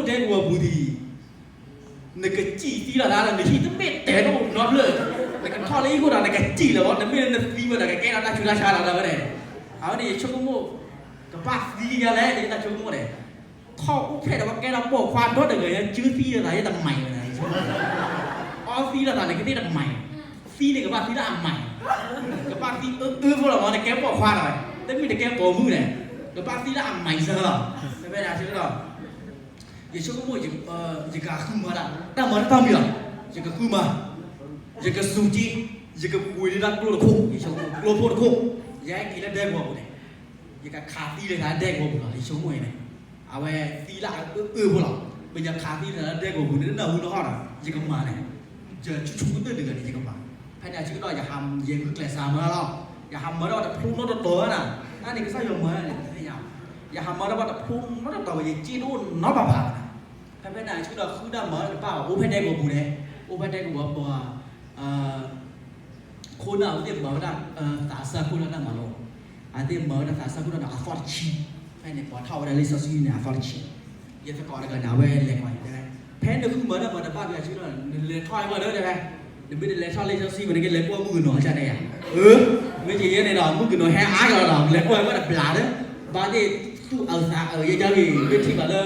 ဒဲကဝီၤပူၤဒံး, နကစံၣ်သံလီၤသးလၢနဟံၣ်တမ့ၢ်တဲာ်တအိၣ်နီတဖျၢၣ်, နကထီၣ်လၢဟံၣ်ခိၣ်ဒီး နကစံၣ်လၢၤဘၣ်, တမ့ၢ်လၢနသံဝဲဒီး ကကဲထီၣ်တၢ်ဆူးတၢ်ဆါလီၤသးဝဲန့ၣ်, အဝဲန့ၣ်ယဆိကမိၣ်, ကဘၣ်သံယါလဲၣ် ယတၢ်ဆိကမိၣ်န့ၣ်, ထီၣ်အိၣ်ဖျဲၣ်ဒီး ပှၤကဲထီၣ်ပိာ်ခွါဒီတဂၤညါ ကၠၢသံလီၤသး ယတမၤဝဲန့ၣ်, အီသံလီၤသးန့ၣ်ကသ့ၣ်တမၤ, သံန့ၣ်ကဘၣ်သံလၢအမၤ, ကဘၣ်သံအၢအၢဖိလီၤမး နကဲပိာ်ခွါဒီး, တမ့ၢ်တကဲပိာ်မုၣ်န့ၣ်, ကဘၣ်သံလၢအမၤစ့ၢ်ကီးလီၤ, ဖဲဖဲန့ၣ်ဆၢကတီၢ် ယဆိကမိၣ်, ယကဃုမၤဒၣ် တၢ်မၤတၢ်တၢ်မံၤလီၤ, ယကဃုမၤ, ယကစူၢ်က့ၤ, ယကပှ့ၤဒၣ်ကျိတခိၣ်, ယဆိကမိၣ်ကျိဖိတခိၣ်, ယဟဲက့ၤလၢဒဲကဝီၤပူၤန့ၣ်, ယကခးသံလၢသးဒဲကဝီၤပူၤလီၤ ယဆိကမိၣ်အံၤန့ၣ်, အဝဲသံလၢအအၢအၢဖိလီၤ, ပညါခးသံလၢသးဒဲကဝီၤပူၤန့ၣ် နၢ်ဟူလီၤဟီၣ်ဒီး ယကမၤန့ၣ်, ယဆူၣ်ဆူၣ်ကတၢၢ်တဂၤန့ၣ် ယကမၤ, ဖဲန့ၣ်ဆၢကတီၢ် ယဟးယဲၢ်ဂုၢ်ကျဲးစးမၤလီၤ, ယဟးမၤဒၣ်တဖျိနီတတီၤဝဲဒၣ်, တၢ်န့ၣ်ကစၢ်ယွၤမၤန့ၣ် ယဟးမၤဒၣ်ဘၣ်တဖျိနီတတီၤဝဲ ယစ့တအိၣ်နီတဘၣ်ဘၣ်ဘၣ်, ဖဲဖဲန့ၣ်ဆၢကတီၢ် ဃုတၢ်မၤတဘၣ်ဘၣ် အိၣ်ဖဲဒဲကဝီၤပူၤန့ၣ်, အိၣ်ဖဲဒဲကဝီၤပူၤ ခိၣ်နၢ်အဝဲသ့ၣ်မၤဝဲဒၣ်, သးစၢ်ခိၣ်နၢ်တၢ်မၤလိ, အဝဲသ့ၣ်မၤဝဲဒၣ်သးစၢ်ခိၣ်နၢ်ဒီးအသီတဆံ, ဖဲန့ၣ်ပိာ်ထီၣ်ဝဲဒၣ်လံာ်စီဆှံန့ၣ် အသီတဆံ, ယသကိးတဂၤန့ၣ် အဝဲလဲၤကွၢ်ယတဲ, ဖဲနဃုမၤတၢ်မၤတဘၣ်ဘၣ်ဆၢကတီၢ် နလဲၤထီၣ်အံၤဘၣ်ဒီးတဲဝဲ, နမ့ၢ်တလဲၤထီၣ်လံာ်စီဆှံဘၣ် နကလဲၤကွၢ်မုၣ်ကနီၤ ကန့ၣ်ယၤ, အၢ, မ့ၢ်ကယဲၢ်န့ၣ်ဒီး မုၣ်ကနီၤဟဲအါယၤဒီး လဲၤကွၢ်ဝဲတဘျီဒီး, ဘၣ်သ့ၣ်သူၣ်အုးသးအုးယဲၢ်ယဲၢ်ဂ့ၤ မ့ၢ်ထံၣ်ဘၣ်လၢ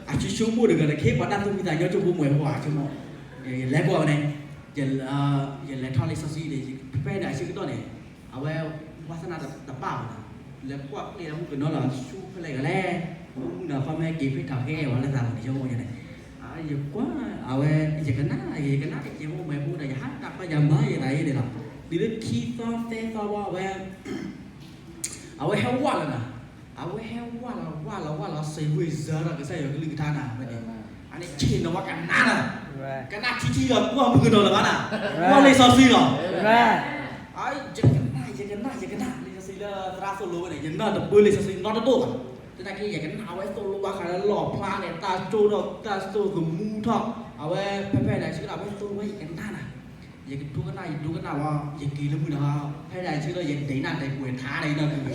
အဆိကမိၣ်တဂၤန့ၣ် ကဟ့ၣ်ပှၤတၢ်သူၣ်ဖှံသးညီ ကၠိဖိမွဲၤဖိဧါ ဆိကမိၣ်, ယလဲၤကွၢ်ဝဲန့ၣ်, ယလဲၤထီၣ်လံာ်စီဆှံန့ၣ် ဖဲဖဲန့ၣ်အဆၢကတီၢ်န့ၣ်, အဝဲ, ဝါသနၢ်တဘၣ်ဘၣ်, လဲၤကွၢ်ကျဲဒီးမုၣ်ကနီၤလီၤဆူဖဲလဲၣ်ဂၤလဲၣ်, မုၣ်ကနီၤဖီမ့ၢ်ဟဲက့ၤဖဲထီၣ်ဟဲအီၤလၢသးမုၣ်န့ၣ် ဆိကမိၣ်ယဲၢ်န့ၣ်, ယကွၢ်, အဝဲ, ယကနၣ်, ယကနၣ်က့ၤကၠိဖိမွဲၤဖိဒီး ယဟးတၢ်ကွၢ်ယၤမၤယသးယဲၢ်န့ၣ်လီၤ, တုၤလၢခံသီသၢသီဘၣ်ဝဲ အဝဲဟဲဝၢ်လီၤနၤ, အဝဲဟဲဝၢ်လီၤဝၢ်လီၤဝၢ်လီၤ စံးဝ့ၢ်စၢၤဒီး ကစၢ်ယွၤကလုၢ်ကထါနၤဝဲန့ၣ်, အန့ၣ်ဆ့ၣ်နီၤဝဲကနၣ်နၤ, ကနၣ်ထံထံလီၤ ကွၢ်မုၣ်ကနီၤလၢၤဘၣ်နၤ, ကွၢ်လံာ်စီဆှံလီၤ, ယကနၣ် ယကနၣ် ယကနၣ် လံာ်စီဆှံလၢသရၣ်သိၣ်လိဝဲန့ၣ် ယနၢ်တပၢၢ်လံာ်စီဆှံနီတဒိၣ်ဘၣ်, သနာ်က့ ယကနၣ်အဝဲသိၣ်လိဘၣ်ဃးလၢလီၣ်ဖျါန့ၣ် တၢ်ကၠိဒီးတၢ်စိကမူထီၣ်, အဝဲဖဲဖဲန့ၣ် ဆၢကတီၢ်အဝဲသိၣ်လိဝဲ ယကနၣ်နၤ ယကဒိကနၣ် ယဒိကနၣ်ဝဲ, ယက့ၤလၢမုၢ်နၤ, ဖဲန့ၣ်ဆၢကတီၢ် ယဒဲးနၢ်ဒဲးပှဲၤထါဒီးယနၢ်ပူၤ,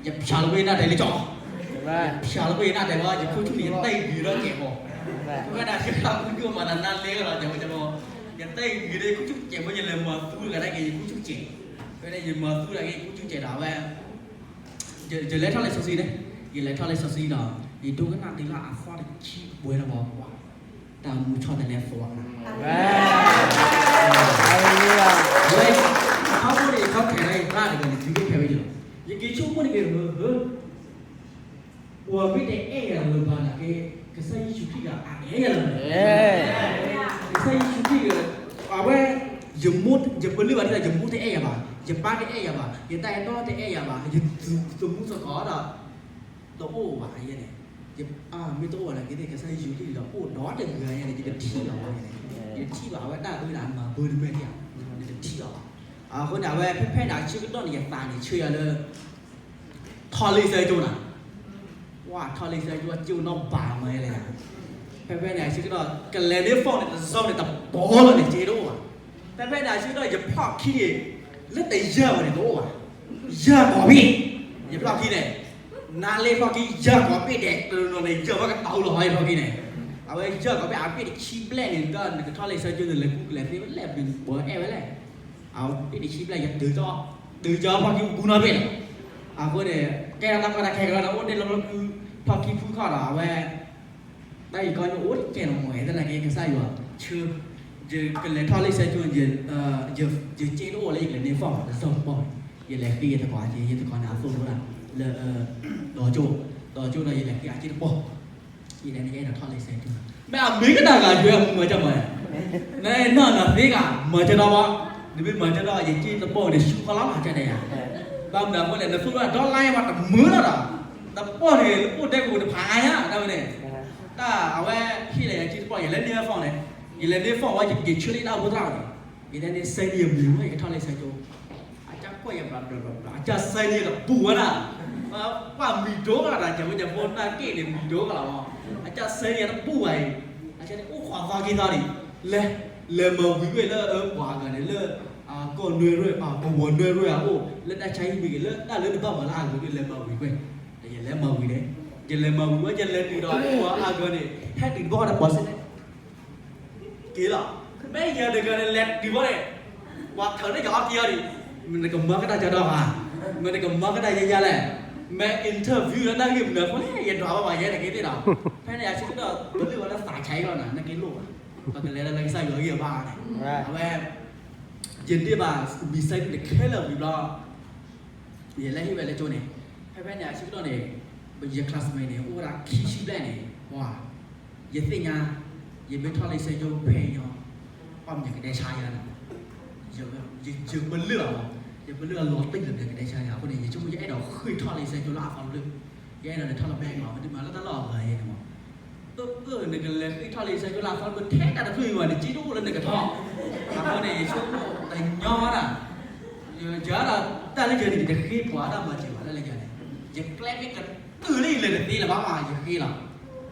ယဖျါလီၤကွံာ်ယနၢ်ဒဲးလၢကၠီ, ယဖျါလီၤကွံာ်ယနၢ်ဒဲးဝဲ ယခိၣ်ဆူၣ်န့ၣ် ယတဲဂ့ၤဒီးကဲးဃီ, ဖဲန့ၣ်ဆၢကတီၢ် မုၢ်ဒိၣ်မၤနၤနါလဲလီၤ တဲဝဲ, ယတဲဂ့ၤဒီးယခိၣ်ဆူၣ်ကဲး မ့ၢ်ယလဲၤမၤသူတဂၤဒၣ်က့ၤ ယခိၣ်ဆူၣ်ကဲး, ဖဲန့ၣ် ယမၤသူတဂၤက့ၤ ယခိၣ်ဆူၣ်ကဲးဒီးအဝဲ ယလဲၤထီၣ်လံာ်စီဆှံန့ၣ်, ယလဲၤထီၣ်လံာ်စီဆှံဒီး ယဒိကနၣ်တုၤလၢအသီတဆံကပှဲၤလီၤဝဲ, တၢ်မူဆီတလဲသဝီ, ဝဲ, ခီဖျိန့ၣ် ယခီဖျိန့ၣ် ယသရၣ်တဂၤန့ၣ် ဒုးကဲဖဲဝဲဒၣ်လီၤ, ယက့ၤဆိကမိၣ်န့ၣ်က့ၤ ပှၤမ့ၢ်တအဲၣ်ယၤလၢၤဘၣ်နာ်က့, ကစၢ်ယ့ၣ်ၡူးခရံာ်ဒီးအအဲၣ်ယၤလီၤ, ကစၢ်ယ့ၣ်ၡူးခရံာ်ဒီး, အဝဲ, ယမိၢ်, ယပလၢၢ်ဘၣ်ဒ်သိး ယမိၢ်တအဲၣ်ယၤဘၣ်, ယပၢ်တအဲၣ်ယၤဘၣ်, ယတၢ်အဲၣ်တီတအဲၣ်ယၤဘၣ်, ယသူၣ်သမူသကိးဒီး တအိၣ်ဘၣ်ယဲန့ၣ်, မ့ၢ်တအိၣ်ဘၣ်နာ်က့သ့ၣ် ကစၢ်ယ့ၣ်ၡူးခရံာ်ဒီးအိၣ်ဒီးတဂၤယဲန့ၣ် ယတထံၣ်ဘၣ်ဝဲန့ၣ်, ယတထံၣ်ဘၣ်အဝဲတၢ်အၢဒီးအမၤဘၢတမံၤတယၤ, ယတထံၣ်ဘၣ်ဘၣ်, အဃိန့ၣ် အဝဲဖဲဖဲန့ၣ်အဆၢကတီၢ်န့ၣ် ယသးန့ၣ်ဆၢယၤလၢ ထီၣ်လံာ်စီဆှံကၠိနၤ, ဝဲထီၣ်လံာ်စီဆှံကၠိ ကၠိနီၣ်ဘၣ်မၤလဲၣ်, ဖဲဖဲန့ၣ်အဆၢကတီၢ် ကလဲၤန့ၢ် phone န့ၣ် တစိၤန့ၣ် တဘီလၢၤန့ၣ် စ့တအိၣ်ဘၣ်, ဖဲဖဲန့ၣ်အဆၢကတီၢ် ယဖျီၣ်ခံန့ၣ် လၢတယၢၢ်ဘၣ်န့ၣ် တအိၣ်ဘၣ်, ယၢၢ်ကိးဘ့ၣ်, ယဖျီၣ်ခံန့ၣ်, နါလ့ဖျီၣ်ခံ ယၢၢ်ကိးဘ့ၣ်ဒဲး တနီၤန့ၣ် ယၢၢ်ဝဲကတီၤလီၤဟီ ယဖျီၣ်ခံန့ၣ်, အဝဲယၢၢ်ကိးဘ့ၣ် အဘ့ၣ်တဆံဘျဲၣ်န့ၣ် ဒီးနကထီၣ်လံာ်စီဆှံကၠိန့ၣ် လဲၤကူကလဲၤသ့ဝဲလဲၣ် ပှၤအဲၣ်ဝဲလဲၣ် အဝဲဘ့ၣ်တဆံဘျဲၣ် ယတုၤ, တုၤကၠီဖျီၣ်ခံပူၤနီတဘ့ၣ်လီၤ, အဃိန့ၣ် ကဲထီၣ်တၢ်ကီတၢ်ခဲကလီၤဒီး အိၣ်တ့ၢ်လီၤဖျီၣ်ခံဖုခီၣ်ဒီး အဝဲ တၢ်အံၤကီညိအိၣ်တကဲလီၤမး သနာ်က့ကစၢ်ယွၤဆှၢ, ယကလဲၤထီၣ်လံာ်စီဆှံကၠိန့ၣ် ယစ့တအိၣ်လၢယကလဲၤန့ၢ် phone တစိၤတဘီၣ်, ယလဲၤဃ့ယသကိးက့ၤ ယသကိးန့ၣ်အသိၣ်လိဒၣ်လၢ ဒီကၠိ, ဒီကၠိဒီးယလဲၤဃ့အစ့တဘီၣ်, ယလဲၤန့ၣ် ယအဲၣ်ဒိးထီၣ်လံာ်စီဆှံကၠိ, မ့ၢ်အမ့ၢ်ကတၢၢ်ဂၤယွဲမၤစၢၤမး, နနီၢ်နီၢ်သ့ဂၤ မၤစၢၤဒီးဘၣ်, နမ့ၢ်မၤစၢၤဒီး ယစ့တဘီၣ်န့ၣ် ဆူဃီလီၤ မၤစၢၤန့ၣ်ယၤ, ဘၣ်မနုၤအဃိလဲၣ် နသိၣ်လိဒီးလါယၤမးတမုာ်လီၤဒီး, တဘီၣ်န့ၣ် အိၣ်ဒဲကဝီၤတဖးယါ တၢ်ဝဲန့ၣ်, တၢ်အဝဲဟ့ၣ်လီၤယၤစ့တဘီၣ် ယလဲၤန့ၢ် phone န့ၣ်, ယလဲၤန့ၢ် phone ဝဲ ယက့ၤဆၢလံတၢ်အိၣ်ဖှိၣ်သရၣ်န့ၣ်, ယလဲၤန့ၢ် စဲန့ၣ် ယမံၤဝဲ ယကထီၣ်လံာ်စီဆှံကၠိ အကၢ်ကွၢ်ယၤဘျီဘျီဘျီဘျီ အကၢ်စဲန့ၣ်တဘူၣ်ဝဲဒၣ်, ပှၤမံၤဒိၣ်ကလီၤဒီး ကဲဝဲကဲဖိနၢ်က့ၣ်န့ၣ် မံၤဒိၣ်ကလီၤမး, အကၢ်စဲန့ၣ်တဘူၣ်ဝဲအံၤ, အကၢ်န့ၣ်အိၣ်ခိးသီခံသီဒံး, လဲၤ, လဲၤမၤဝံၤကွံာ်လၢပှၤအဂၤန့ၣ်လၢ ကီၢ်နွဲၣ်ရွဲၣ် ပဝီၤနွဲၣ်ရွဲၣ်အအိၣ် လၢတၢ်ဆါဟံၣ်မ့ၢ်ဂ့ၤ လၢတၢ်လၢနဘၣ်မၤလၢအဂၤန့ၣ် လဲၤမၤဝံၤကွံာ်, ဒီးယလဲၤမၤဝံၤန့ၣ်, ယလဲၤမၤဝံၤဝဲ ယလဲၤနုာ်ဒီးပှၤအဂၤန့ၣ် ဟဲတုၤတဘျီဃီဒီးပှၤစ့န့ၣ် က့ၤလီၤ. မ့ၢ်ယၤတဂၤန့ၣ် လဲၤတုၤဘၣ်န့ၣ် ပှၤထၢန့ၢ်ယၤအီထံအီဒံး, နကမၤကတၢၢ်ကဒီးဧါ, မ့ၢ်နကမၤကတၢၢ်ယၤယၤလဲၣ်, မ့ၢ် interview လၢတၢ်ဂ့ၢ်မနုၤအဃိန့ၣ် ယဒွးဘၣ်ပှၤယဲန့ၣ်က့ၤသ့ၣ်ဒီး, ဖဲန့ၣ်အဆၢကတီၢ် ပလုၢ်ဝဲလၢသးဆါအံၤလီၤနၤ နက့ၤလိၣ်ဘၣ်, ပကလဲၤလၢကစၢ်ယွၤဂံၢ်အဘါန့ၣ်, အဝဲ ယဒ့ဘၣ် မံၤစဲဒုတခဲလၢာ်ဝံၤဘျီ ယလဲၤဟ့ၣ်ဝဲလၢကၠိန့ၣ်, ဖဲဖဲန့ၣ်အဆၢကတီၢ်န့ၣ် ယ classmate န့ၣ် အိၣ်ဝဲဒၣ်ခံဆံဘျဲၣ်န့ၣ်, ပှၤ ယသ့ၣ်ညါ ယမ့ၢ်ထီၣ်လံာ်စီဆှံကၠိဖဲအံၤညီ ဘၣ်မနုၤကဒဲဆါယၤန့ၣ်, ယပလုၢ်အီၤ, ယပလုၢ်အီၤလီၤတံၢ်လၢမနုၤကဒဲဆါယၤအဃိန့ၣ် ယဆိကမိၣ်ယအဲၣ်ဒိးဃ့ၢ်ထီၣ်လံာ်စီဆှံကၠိလၢအသီတဘျုး, ယအဲၣ်ဒိးလဲၤထီၣ်လၢ bank လီၤ, မ့တမ့ၢ်လၢတၢ်လီၢ်အဂၤယဲန့ၣ်မး အၢ နကလဲၤဃ့ၢ်ထီၣ်လံာ်စီဆှံကၠိလၢအသီတဘျုး ထဲတၢ်တဖုအံၤဘၣ် နစ့တအိၣ်လၢနကထီၣ်, အဃိန့ၣ် ယဆိကမိၣ်တညီဘၣ်ဒၣ်, ယဒီးတၢ်လၢယၤန့ၣ် ယတဃ့ပှၤတၢ်မၤစၢၤဘၣ်လၢယၤန့ၣ်, ယကျဲမ့ၢ်ကတုၤလၢယလဲၤတသ့လၢၤဘၣ်မး ယဃ့လီၤ,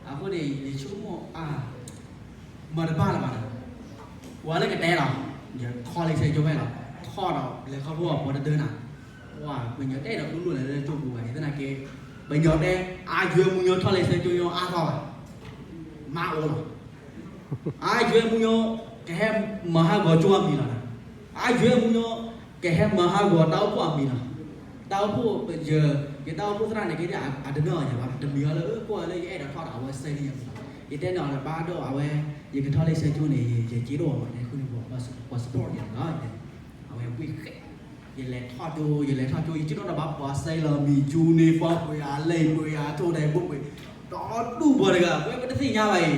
အဃိန့ၣ် ယဆိကမိၣ်အါ မၤတဘၣ်လၢၤဘၣ်န့ၣ်, ပှၤလၢကတဲလီၤ, ယထီၣ်လံာ်စီဆှံကၠိဖဲလီၤ, ထီၣ်ဒီးလဲၤခီဖျိအပှၤတဒၢနၤ, ပှၤပညီတဲဒီးသူလိၣ်လဲၤလၢကၠိပူၤဘၣ်န့ၣ် သနာ်က့ ပညီတဲ အါယွဲမူညီထီၣ်လံာ်စီဆှံကၠိညီအါသီဘၣ်, မၤအိၣ်လီၤ, အါယွဲမူညီ ကဟဲမၤဟးဂီၤကၠိအမံၤလီၤ, အါယွဲမူညီ ကဟဲမၤဟးဂီၤတၢ်အိၣ်ဖှိၣ်အမံၤလီၤ, တၢ်အိၣ်ဖှိၣ် ယတၢ်အိၣ်ဖှိၣ်သရၣ်န့ၣ်က့ အတဒၢအီၤယၤဘၣ် တမံၤအီၤလၢ ကိးအီၤလၢယအဲၣ်ဒိးထီၣ်ဒီးအဝဲစဲန့ၣ်ယၤမံၤလီၤ, ယတဲန့ၢ်အီၤလၢဘၣ်ဒီးအဝဲ ယကထီၣ်လံာ်စီဆှံကၠိန့ၣ် ယစ့တအိၣ်ဘၣ်မးန့ၣ် ဃုန့ၣ်ပှၤ support ယၤလီၤ, အဝဲဝံၣ်ဃဲ ယလဲၤထီၣ်ကၠိ ယလဲၤထီၣ်ကၠိ ယစ့တအိၣ်ဒီးဘၣ်ပှၤစဲလီၤမံၤ ကၠူန့ၣ် ပှၤပှ့ၤအလံာ်ပှ့ၤအထိၣ်ဒဲးဘိပှ့ၤ ဒီဒူၣ်ပှၤတဂၤ ပဝဲပတသ့ၣ်ညါဘၣ်အံ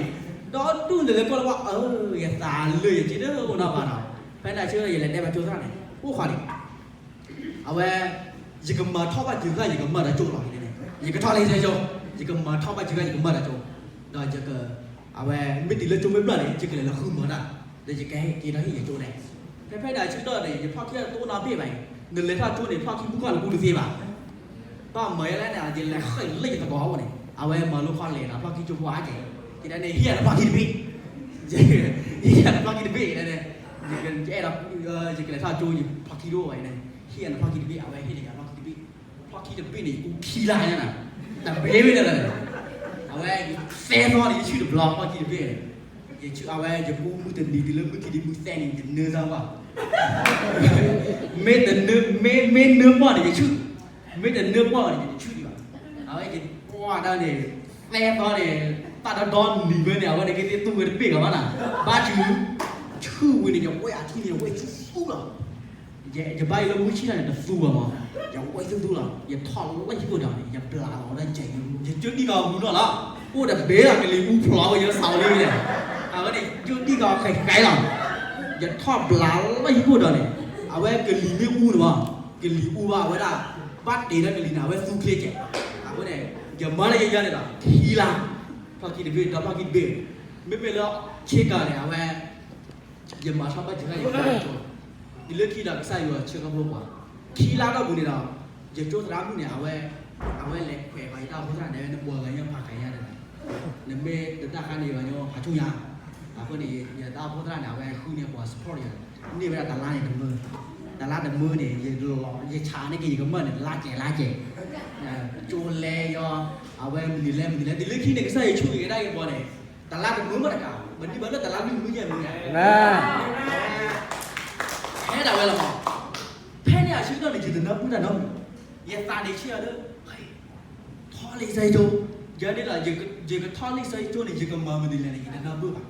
ၤ, ဒီဒူၣ်န့ၣ်လၢကီၢ်လၢပှၤအၢ ယသးလၢယစ့တအိၣ်နီၢ်ဘၣ်ဒီး, ဖဲန့ၣ်ဆၢယလဲၤတဲဘၣ်ကၠိသရၣ်န့ၣ် အိၣ်ဃီန့ၣ် အဝဲ ယကမၤထီၣ်ဘၣ်စၢၤဃာ်ယကမၢၢ်ဒီးကၠိလီၤ, ယကထီၣ်လံာ်စီဆှံကၠိ ယကမၤထီၣ်ဘၣ်စၢၤဃာ်ယကမၢၢ်ဒီးကၠိ, ဒီးယက အဝဲ မ့ၢ်တုၤလၢကၠိမ့ၢ်ဘျၢၣ်န့ၣ် ယကလဲၤလီၤဃုမၤတၢ်, ဒီးယကဟဲက့ၤထီၣ်ဟ့ၣ်ယကၠိလဲၣ်, ဖဲဖဲန့ၣ်အဆၢကတီၢ်န့ၣ် ယဖီၣ်ခံတအိၣ်နီတဘ့ၣ်ဘၣ်အံၤ, နလဲၤထီၣ်ကၠိန့ၣ် ဖီၣ်ခံမုၢ်ကီၢ်နကူတသ့ဘၣ် ဘၣ်မၤယဲလဲၣ်န့ၣ် ယလဲၤဃဲၤလၢယသကိးအအိၣ်န့ၣ် အဝဲမၤလိခီလဲၣ်ဒီးဖီၣ်ခံကၠိဖိအါကဲၣ်, ယတဲန့ၣ် ဟ့ၣ်ယၤနဖီၣ်ခံတဘ့ၣ်, ဟ့ၣ်ယၤနဖီၣ်ခံတဘ့ၣ်န့ၣ်, ယအဲၣ်ဒိး ယကလဲၤထီၣ်ကၠိ ယဖီၣ်ခံတအိၣ်ဘၣ်အံၤန့ၣ် ဟ့ၣ်ယၤနဖီၣ်ခံတဘ့ၣ်, အဝဲဟ့ၣ်လီၤယၤဖီၣ်ခံတဘ့ၣ်, ဖီၣ်ခံတဘ့ၣ်န့ၣ် ယကူခံလါညါနၤ, တဘ့ၣ်ဝဲဒၣ်လၢ အဝဲ သၢသီန့ၣ် ယဆူၣ်တဘျီ ဖီၣ်ခံတဘ့ၣ်န့ၣ်, ယဆူၣ်အဝဲ ယကူမုၢ်တနံၤတုၤလၢမုၢ်ခံနံၤမုၢ်သၢနံၤ ယနၢသးဝဲ မ့ၢ်တနၢ မ့ၢ် မ့ၢ်နၢမီၢ်န့ၣ် ယဆူၣ်, မ့ၢ်တနၢမီၢ်န့ၣ် ယတဆူၣ်ဒံးဘၣ်, အဝဲယကွၢ်ဒၣ်န့ၣ် သၢသီန့ၣ် တၢ်ဒီဒီနံၤဝဲန့ၣ် အဝဲန့ၣ်က့သ့ၣ်သူဝဲတဘ့ၣ်ဂီၤမးနၤ, ဘၣ်ဆူၣ်, ဆူၣ်ဝံၤန့ၣ် ယဝဲၢ်အထံန့ၣ် ယဝဲၢ်ဆူၣ်ဆူၣ်လီၤ ယဘၣ်အံၤလၢမုၢ်ဆ့ၣ်ထီၣ်န့ၣ် တသူဘၣ်မး, ယဝဲၢ်သူသူလီၤ, ယထီၣ်လၢဟံၣ်ခိၣ်ဒီးန့ၣ် ယဘျးလီၤဝဲဒၣ်ကဲး, ယကၠိဒံၣ်ကီၤမူနီၢ်လီၤ, အိၣ်တဘ့ၣ်လီၤကလံၤအူဖျိးဝဲယသးလံန့ၣ်, အဝဲန့ၣ် ယကၠိဒံၣ်ကီၤဃဲးဃဲးလီၤ, ယထီၣ်ဘျးလၢဟံၣ်ခိၣ်ဒီးန့ၣ်, အဝဲကလံၤမ့ၢ်အူန့ၣ်မး, ကလံၤအူဘၣ်ဝဲဒၣ်, ဘၣ်တ့ထီၣ်ကလံၤန့ၣ် အဝဲသူချ့ကဲး, အဃိန့ၣ် ယမၤလၢယယၤန့ၣ်ဒီး ခံလါ, ဖီၣ်ခံတဘ့ၣ် ဒီးဖီၣ်ခံတဘ့ၣ်, မ့မ့ၢ်လၢဆ့ကၤန့ၣ် အဝဲ ယမၤထီၣ်ဘၣ်စၢၤဃာ်ယကမၢၢ်ဒီးကၠိ, တုၤလၢခံဒီးကစၢ်ယွၤဆှၢခီဖျိပှၤ, ခံလါထီၣ်ပူၤန့ၣ်ဒီး, ယကၠိသရၣ်မုၣ်န့ၣ် အဝဲ, အဝဲလဲၤခွဲးပှၤယတၢ်အိၣ်ဖှိၣ်သရၣ်န့ၣ် နပှၤဂၤညါဖးခးယါဒီး, နမ့ၢ်တတၢ်ဃါန့ၣ် ယဂၤညါဖးဆူညါ, အဃိန့ၣ် ယတၢ်အိၣ်ဖှိၣ်သရၣ်န့ၣ် အဝဲဃုန့ၢ်ပှၤ support ယၤ, န့ၢ်ဝဲဒၣ်တလါန့ၣ်တမၢ, တလါတမၢန့ၣ် ယလီၤ ယဆးန့ၢ်က့ၤယကမၢၢ်န့ၣ် လါကဲးလါကဲး ကၠိလဲယီၤ, အဝဲမနုၤလဲၣ်မနုၤလဲၣ် တုၤလၢခံန့ၣ် ကစၢ်ယွၤဆိၣ်ဂ့ၤကဒါက့ၤပှၤန့ၣ်, တလါတမၢမးတကး, ပဒံးဘၣ်လၢတလါလွံၢ်မၢယဲၢ်မၢ, ဟဲဒၣ်ဝဲလီၤမး, ဖဲန့ၣ်အဆၢကတီၢ်န့ၣ် ယတနၢ်ပၢၢ်တၢ်နီတမံၤ, ယသးန့ၣ်ဆံးအီၤလၢ, ထီၣ်လံာ်စီဆှံကၠိ, ယၤန့ၣ်လီၤ, ယကထီၣ်လံာ်စီဆှံကၠိန့ၣ် ယကမၤမနုၤလဲၣ်န့ၣ် ယတနၢ်ပၢၢ်ဘၣ်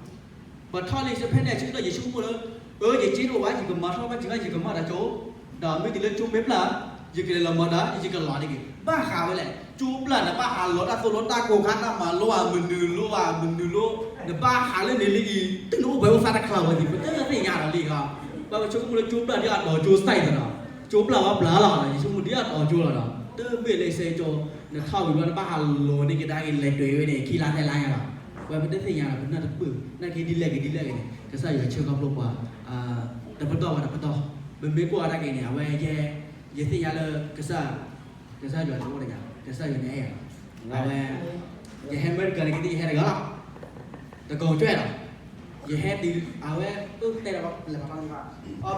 ပထီၣ်လံာ်စီဆှံဖဲန့ၣ်အဆၢကတီၢ် ယဆိကမိၣ်လၢ, အၢ ယစ့တအိၣ်ဘၣ် ယကမၤထီၣ်ဘၣ်စၢၤ ယကမၢၢ်ဒီးကၠိ, ဒီးမ့ၢ်တုၤလၢကၠိမ့ၢ်ဘျၢၣ်, ယကလဲၤလီၤမၢ်ဒီး ယကလီၤတက့ၢ်. ဘၣ်ဃးဝဲလဲၣ်, ကၠိဘျၢၣ်နဘၣ်ဟးလီၤတၢ်သိၣ်လိတၢ်ကိၢ်ခါတၢ်မၤလိဧါ မနုၤလိဧါ မနုၤလိ, နဘၣ်ဟးလၢန့ၣ်လံအံၤ တုၤနအိၣ်ဘှံးအိၣ်သါတချၢဝဲသ့ၣ် ပတသ့ၣ်ညါဒီးလံဂီၢ်, ပဝဲပဆိကမိၣ်လၢကၠိဘျၢၣ်ဒ်အတီၤကၠိစဲးသးဒီး, ကၠိဘျၢၣ်ဝဲဘျၢၣ်လီၤ ယဆိကမိၣ်ဒ်အတီၤကၠိလီၤဒီး တမ့ၢ်လၢစီဆှံကၠိ, နထီၣ်ဝံၤဘျီနဘၣ်ဟးလီၤန့ၢ်ကဒါက့ၤလဲၤတွဲးဝဲန့ၣ် ခံလါသၢလါညါလီၤ. ပဝဲပတသ့ၣ်ညါဒီး ပနၢ်တပၢၢ် နာ်က့ဒ်လဲၣ်ဂ့ၤဒ်လဲၣ်ဂ့ၤန့ၣ် ကစၢ်ယွၤဆှၢခီဖျိပှၤ တပတီၢ်ဝဲတပတီၢ်, ပမ့ၢ်ကွၢ်ဝဲဒၣ်က့ၤန့ၣ် အဝဲယဲ, ယသ့ၣ်ညါလၢကစၢ်, ကစၢ်ယွၤန့ၣ်အိၣ်တဂၤ, ကစၢ်ယွၤန့ၣ်အဲၣ်ယၤလီၤ. အဝဲ, ယဟဲအမဲရကၤန့ၣ်ကသ့ၣ်ယဟဲတဂၤလီၤ, တကိးကၠွဲၣ်လီၤ, ယဟဲတုၤ, အဝဲ, အၢ တဲဒီးဘၣ်လဲၤဘၣ်ထီၣ်န့ၣ်ဘၣ်, အီ